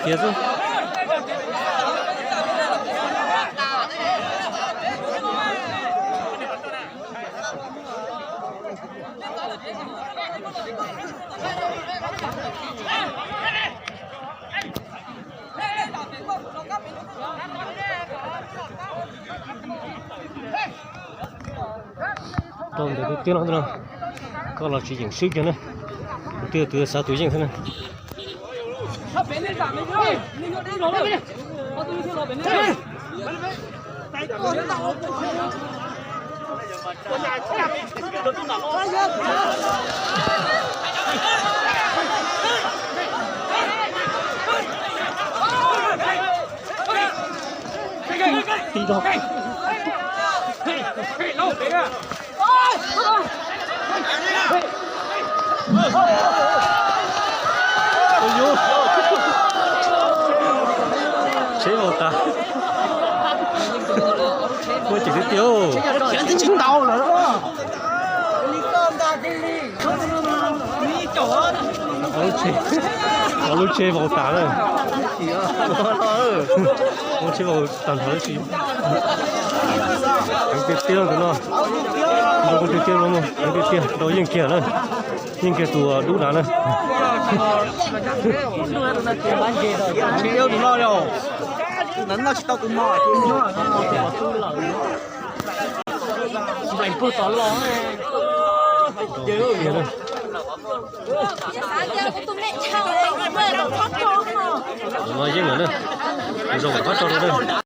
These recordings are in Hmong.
Khiav xwb. Rau ntawm tus tiab no, koj los tsis yeem swb kiag na. Tus tiab tus xav tus yeej xwb na. Tsheb vau tas. Muaj ceem tiag tiag. Ob lub tsheb vau tas na. Ob lub tsheb vau tag nrho lawm. Heev tiag tiag tus no. Nrau tiag tiag no, heev tiag tiag, nrau yeej kiag na. Yeej kiag tus dub dav na. Yeej lawm na. Zoo kom qab tso rau na.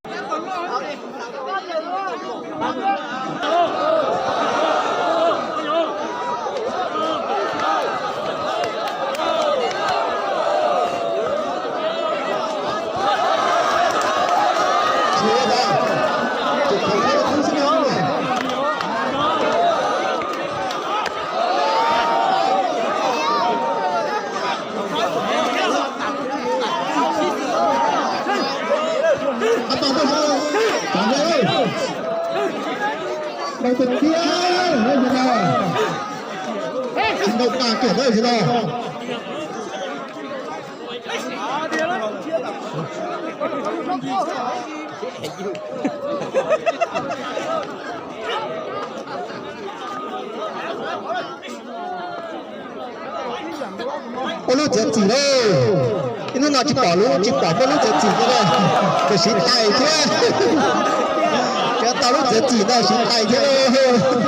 Ntau tiag tiag no. Ntau kawg kiag no. Ua lub txiav txim lauj. Ib hnub no tsis pom lub, tsis pom muaj lub txiav txim no lauj. Tam siv tais thiab. Tsis tau lub txiav txim no siv tais thiab lauj.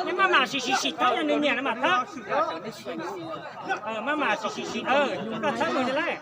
Neb maj mam sim sim sim thawb, yog nws nyiam no mas thawb. Maj mam sim sim sim, koj thawb mus li lawm.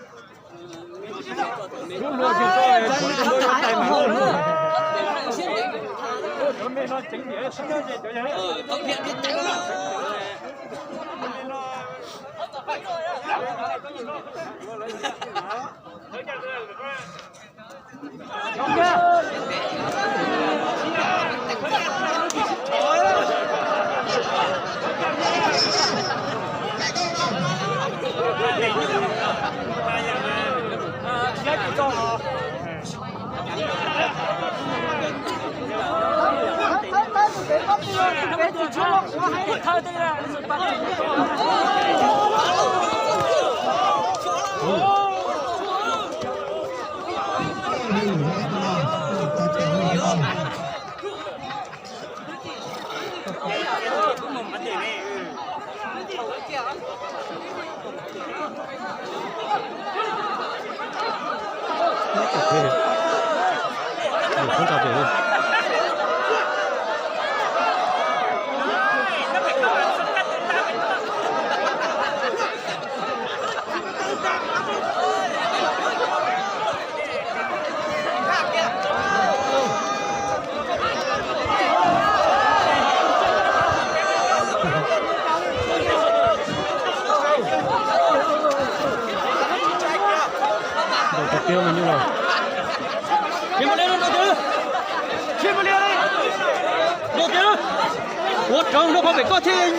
Ua raug nrog pov pem koj thiaj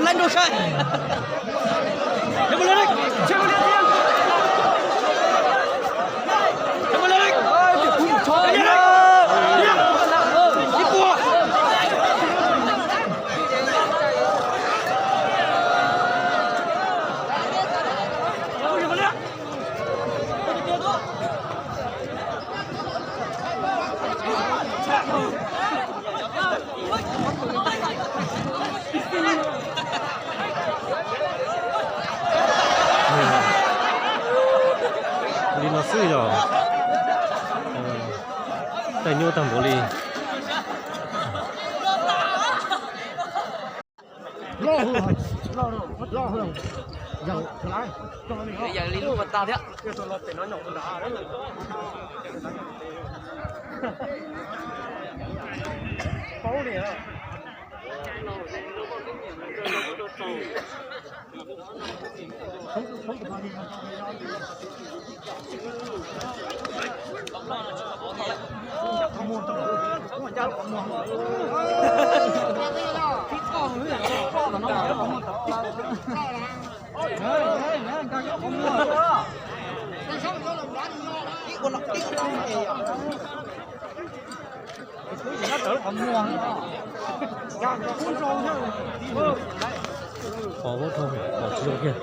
laib nrog saib. Li no xwb yog, tag nyuaj tag npaum li. Yog li lub pas tag thiab. Qhov ub dhau, qhov tsis zoo kiag.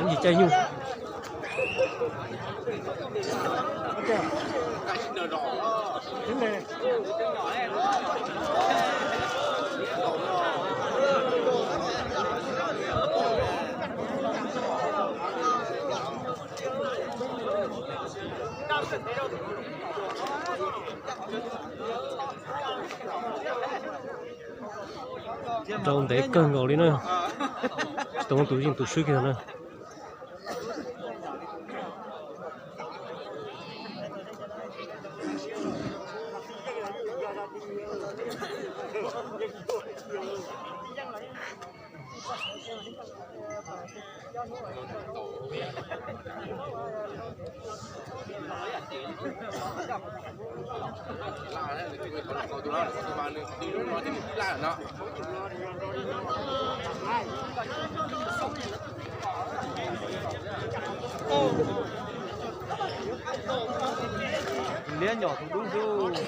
Tsis caij nyuj. Rau ntev kawg nkaus li na. Tsis tau muaj tus yeej tus swb kiag na. Liab nyom tus dub xwb.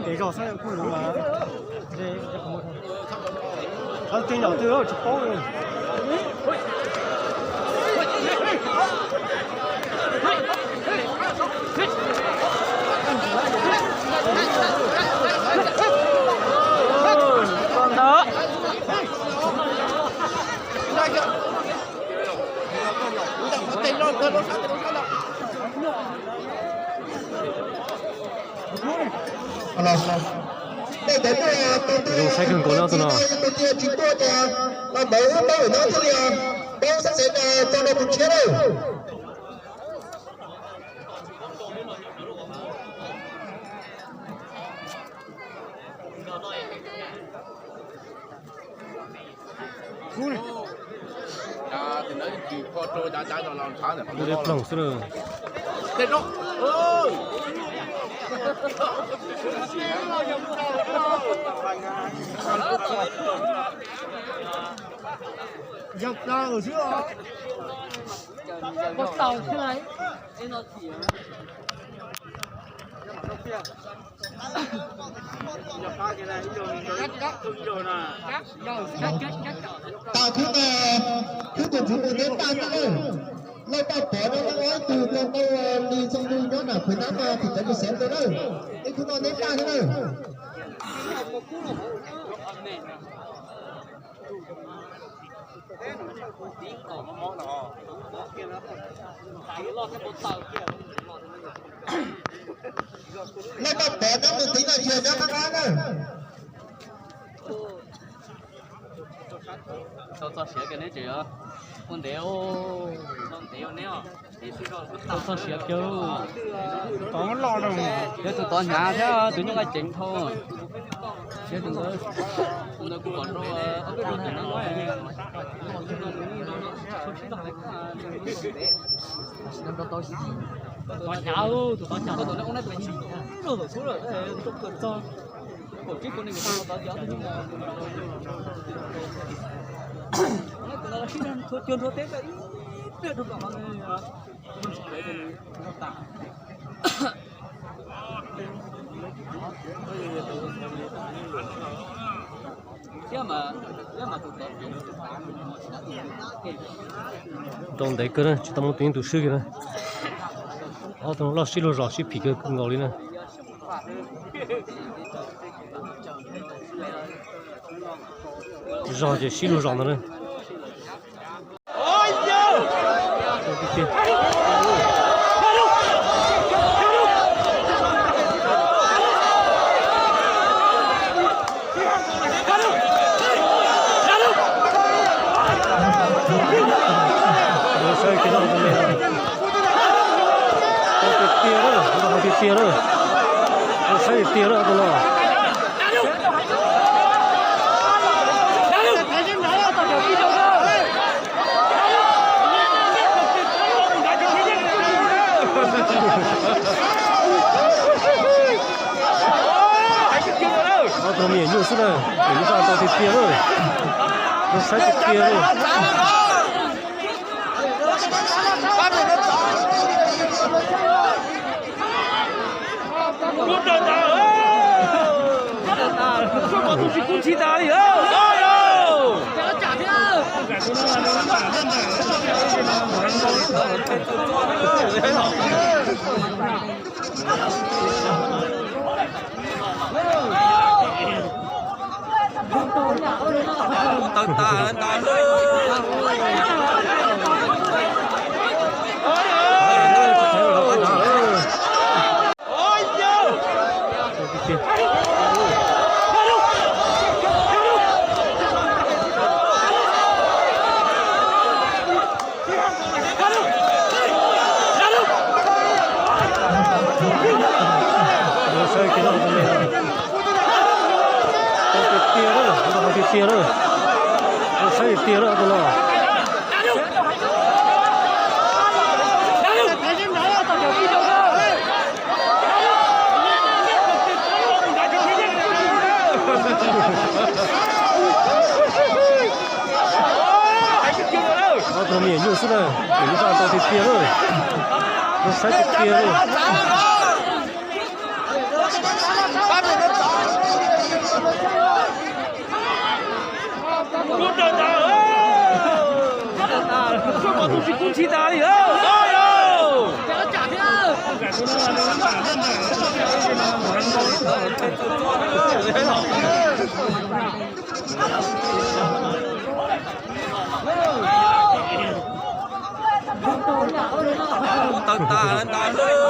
Ntes zog xwb kuj luv mas. Qhov twg yog twg tsis paub li. Zoo saib kawg nkaus na tus no. Tus tiag tsis tuaj tias los ntawd wb paub lawm no thiaj li paub xav xev tso rau tus tshiab lawm. Tus dej ploog xwb na. Yog plaws xwb os. Ua tau xwb. Tas khub no, khub tus tswv mus neb paj xwb na. Laj Paj Pov no laj ob tug tau tau li txog li nyob nram Khuav Nab no tim cov tus xeev ntawd na. Ib khub no neb paj xwb na. Laj Paj Pov nyob mus tiv no yog nyob qab qab na. Txog siav kiag neb tseem ua ntev, txog siav kiag. Tov loj, yog tus tod hnyav thiab tus nyuj nqaij ceev dhau. Siav tus ntawd, tus ntawd kuv pom rau ob peb rau tus no. Tov hnyav, tus tod hnyav, tus no ua nab tus tsis rau tus xub lawm, txog kaum tsib kaum nees nkaum tau tod ces ob tug nyuj ntawd. Tus no sib nrhuav cuag nrhuav teb ib pliag rau tom no. Rau ntev kawg na, tsis tau muaj tus yeej tus swb kiag na. Ob tug loj sib luag zos sib phim kawg nkaus li na. Zos ces sib luag zos ntawd na. Saib tiag tiag na, tiag tiag na, saib tiag tiag na tus no. Ob tug me nyuam nyuj xwb na, tus nyuj zaj tau tiag tiag na, saib tiag tiag na. Saib tiag tiag na, tiag tiag na, saib tiag tiag na tus no. Lub zaj tau tiag tiag lawm, lub saib tiag tiag lawm. Tawg tas tas.